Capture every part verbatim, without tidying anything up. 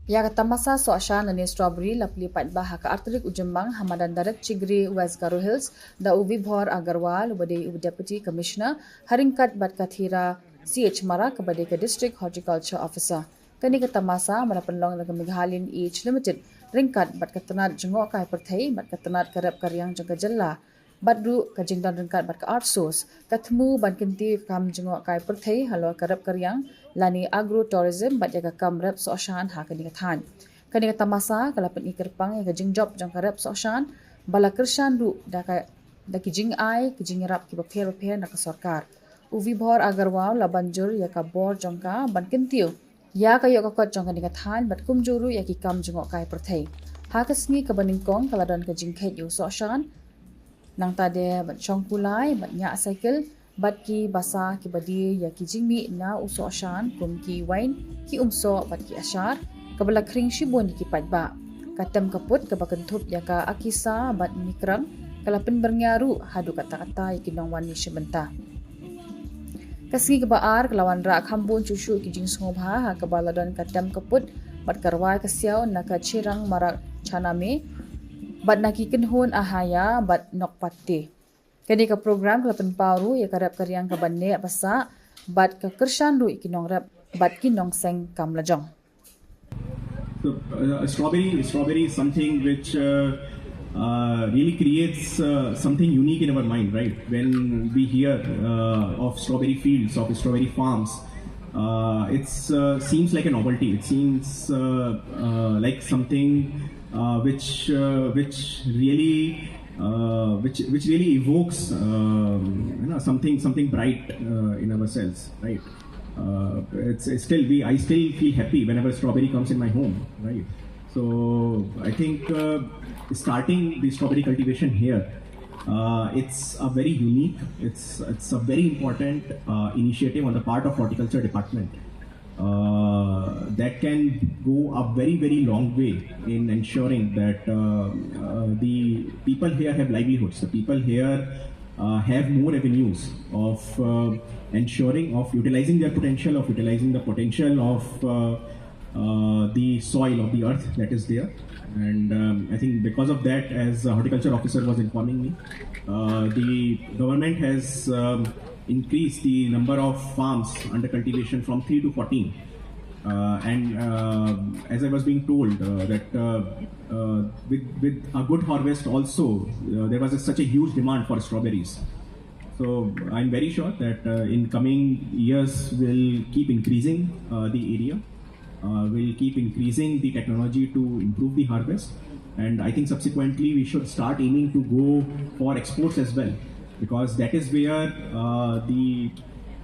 Ïa ka tamasa sohshan lane strawberry la plie paidbah ha ka artylli u Jymmang ha madan Daret Chigre, West Garo Hills, da u Vibhor Agarwal uba dei u Deputy Commissioner, ha ryngkat bad ka Thira C H Marak kaba dei ka District Horticulture Officer. Kane ka tamasa ba la pynlong da ka Meghalin Age Limited ryngkat bad ka tnat jngohkai pyrthei bad ka tnat ka rep ka riang jong ka jylla, bad ruh ka jingdon ryngkat bad ka ArtSource, ka thmu ban kyntiew ïa ka kam jngohkai pyrthei halor ka rep ka riang lane agrotourism bad ïa ka kam rep sohshan ha kane ka thaiñ. Kane ka tamasa ka la pyni kyrpang ïa ka jingjop jong ka rep sohshan, ba la kyrshan ruh da ka, da ki jingai ki jingïarap kiba pher bapher na ka sorkar. U Vibhor Agarwal la ban jur ïa ka bor jong ka ban kyntiew ïa ka ïoh ka kot jong kane ka thaiñ bad kumjuh ruh ïa ki kam jngohkai pyrthei. Ha ka sngi kaba nyngkong ka la don ka jingkheit ïa u sohshan, nangta de ban shong kulai bad ñiah cycle bad ki basa kiba die ïa ki jingmih na u sohshan kum ki wain, ki umsoh bad ki ashar, kaba la khring shibun ïa ki paidbah. Ka tem ka put kaba kynthup ïa ka akisa bad mikrang ka la pynbyrngia ruh haduh katta katta ïa ki nongwan ne shi bynta. Ka sngi kaba ar ka la wanrah kham bun shuh shuh ki jingsngewbha ha kaba la don ka tem ka put bad ka rwai ka siaw na ka Chirang Marak Chaname bad na ki kynhun Ahaya bad Nokpatte. Kane ka program ka la pynpaw ruh ïa ka rep ka riang kaba neh ba sah bad ka kyrshan ruh ïa ki nongrep bad ki nongseng kam lajong. So, uh, strawberry, strawberry is something which uh, uh, really creates uh, something unique in our mind, right? When we hear uh, of strawberry fields, of strawberry farms, uh, it uh, seems like a novelty. It seems uh, uh, like something uh, which uh, which really uh, which which really evokes um, you know, something something bright uh, in ourselves, right? Uh, it's, it's still we I still feel happy whenever strawberry comes in my home, right? So I think uh, starting the strawberry cultivation here, uh, it's a very unique, it's it's a very important uh, initiative on the part of horticulture department. Uh, that can go a very very long way in ensuring that uh, uh, the people here have livelihoods, the people here uh, have more avenues of uh, ensuring, of utilizing their potential, of utilizing the potential of uh, uh, the soil, of the earth that is there. And um, I think because of that, as the horticulture officer was informing me, uh, the government has um, increased the number of farms under cultivation from three to fourteen. Uh, and uh, as I was being told uh, that uh, uh, with, with a good harvest also, uh, there was a, such a huge demand for strawberries. So I'm very sure that uh, in coming years we'll keep increasing uh, the area. Uh, we'll keep increasing the technology to improve the harvest, and I think subsequently we should start aiming to go for exports as well, because that is where uh, the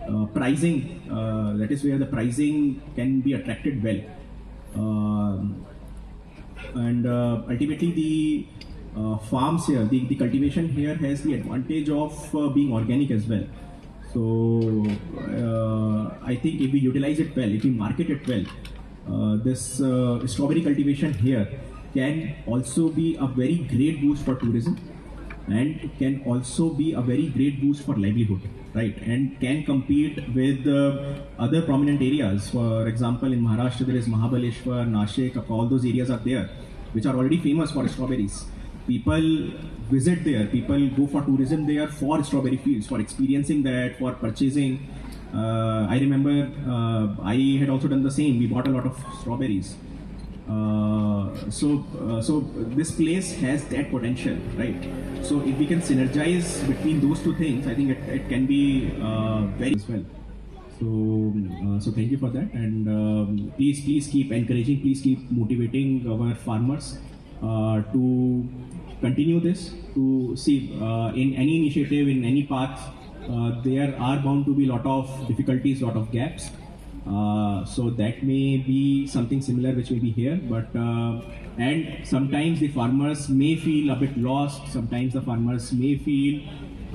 uh, pricing, uh, that is where the pricing can be attracted well. Um, and uh, ultimately the uh, farms here, the, the cultivation here has the advantage of uh, being organic as well. So uh, I think if we utilize it well, if we market it well, uh, this uh, strawberry cultivation here can also be a very great boost for tourism and can also be a very great boost for livelihood, right? And can compete with uh, other prominent areas. For example, in Maharashtra, there is Mahabaleshwar, Nashik, all those areas are there, which are already famous for strawberries. People visit there, people go for tourism there for strawberry fields, for experiencing that, for purchasing. Uh, I remember uh, I had also done the same. We bought a lot of strawberries. Uh, so, uh, so this place has that potential, right? So if we can synergize between those two things, I think it, it can be uh, very as well. So, uh, so thank you for that, and um, please, please keep encouraging, please keep motivating our farmers uh, to continue this. To see uh, in any initiative, in any path, uh, there are bound to be lot of difficulties, lot of gaps. Uh, so that may be something similar which may be here, but uh, and sometimes the farmers may feel a bit lost. Sometimes the farmers may feel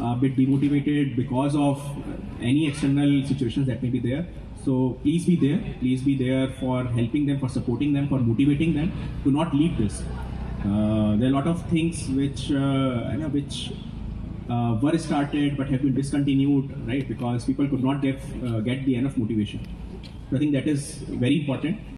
a bit demotivated because of any external situations that may be there. So please be there. Please be there for helping them, for supporting them, for motivating them to not leave this. Uh, there are a lot of things which uh, you know, which uh, were started but have been discontinued, right? Because people could not get uh, get the enough motivation. So I think that is very important.